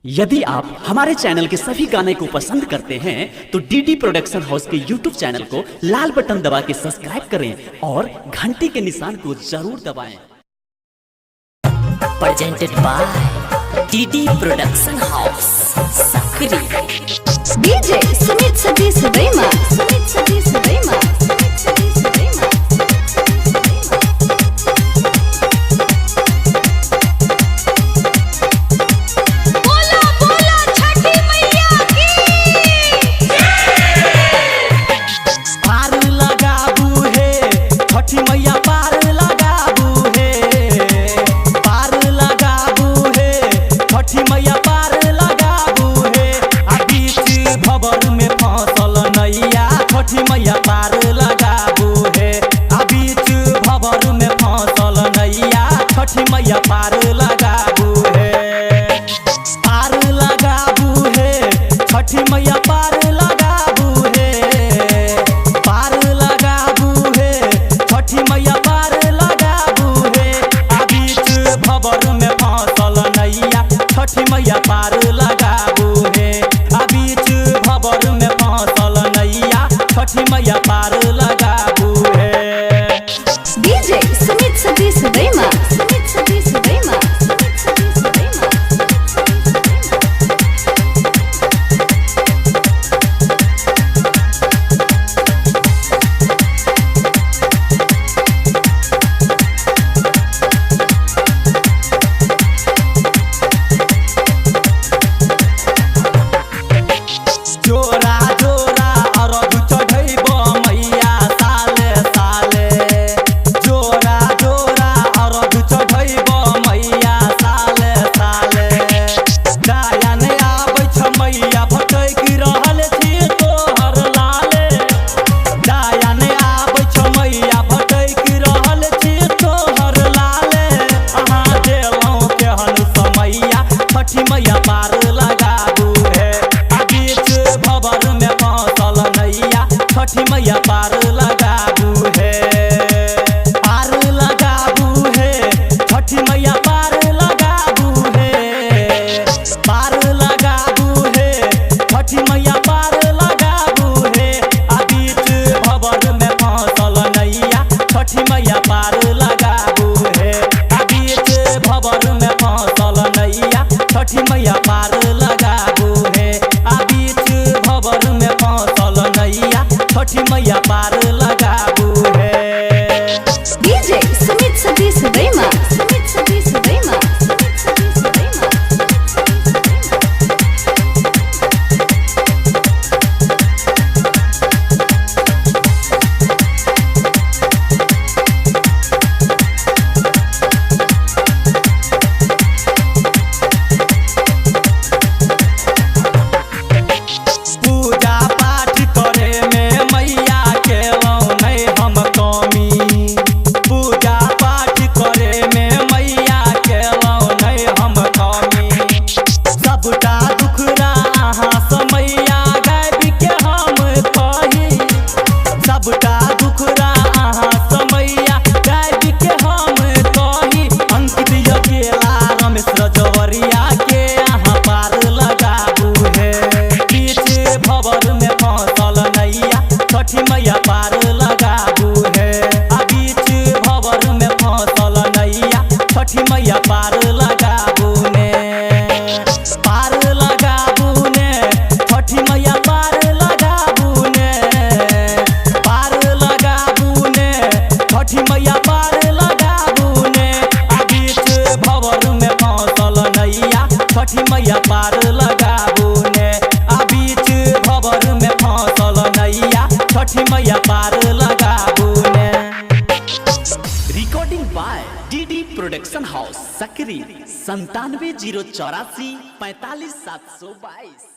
यदि आप हमारे चैनल के सभी गाने को पसंद करते हैं तो डीडी प्रोडक्शन हाउस के यूट्यूब चैनल को लाल बटन दबा के सब्सक्राइब करें और घंटी के निशान को जरूर दबाएं। Presented by DD Production House, Sakri. DJ Sumit Satish Verma. Sumit Satish Verma. Sumit Satish Verma. बोला बोला छठी मैया की। पार लगाबू हे छठी मैया, पार लगाबू हे, पार लगाबू हे छठी मैया, पार लगाबू हे। आ बीच भवर में फसल नैया, छठी मैया पार लगाबू हे। आ बीच भवर में फसल नैया, छठी मैया पार लगाबू हे, पार लगाबू हे छठी मैया, पार लगाबू हे, पार लगाबू हे छठी मैया, पार लगाबू हे। आ बीच भवर में फसल नैया, छठी मैया पार लगाबू हे। आ बीच भवर में फसल नैया, छठी मैया पार लगाबू हे। DJ Sumit Satish Verma. Sumit Satish Verma. Sumit Satish Verma. जोरा जोरा अरब चढ़ैब मैया साले साले, जोरा जोरा अरब चढ़ैब मैया साले साले। दया नै आबै छ मैया, भटकि रहल छी तोहर लाले। दया नै आबै छ मैया, भटकि रहल छी तोहर लाले। अहाँ देलहुँ केहन समैया, छठी मैया पार लगाबू हे। आ बीच भवर में फसल नैया, छठी मैया पार लगाबू हे, पार लगाबू हे छठी मैया, पार लगाबू हे, पार लगाबू हे छठी मैया, पार लगाबू हे। आ बीच भवर में फसल नैया, छठी मैया पार लगाबू हे। आ बीच भवर में फसल नैया, छठी मैया पार लगाबू हे। आ बीच भवर में फसल नैया, छठी मैया पार लगाबू हे। DJ Sumit Satish Verma. Sumit Satish Verma. Sumit Satish Verma. पूजा पाठ करे में मैया केलहुँ नहि हम कमी, पूजा पाठ करे में मैया केलहुँ नहि हम कमी। सबटा दुखड़ा अहाँ सँ मैया गाबि के हम कही, सबटा दुखड़ा अहाँ सँ मैया गाबि के हम कही। अंकित अकेला रमेश रजवरिया के अहाँ पार लगाबू हे। बीच भवर में फसल नैया, छठी मैया पार लगाबू हे। आ बीच भवर में फसल नैया, छठी मैया पार लगाबू ने, पार लगाबू ने छठी मैया, पार लगाबू ने, पार लगाबू ने छठी मैया, पार लगाबू ने। आ बीच भवर में फसल नैया, छठी मैया पार लगाबू ने। आ बीच भवर में फसल नैया, छठी मैया पार लगाबू ने। Recording by DD production house, Sakri, 97 0 84 45 722।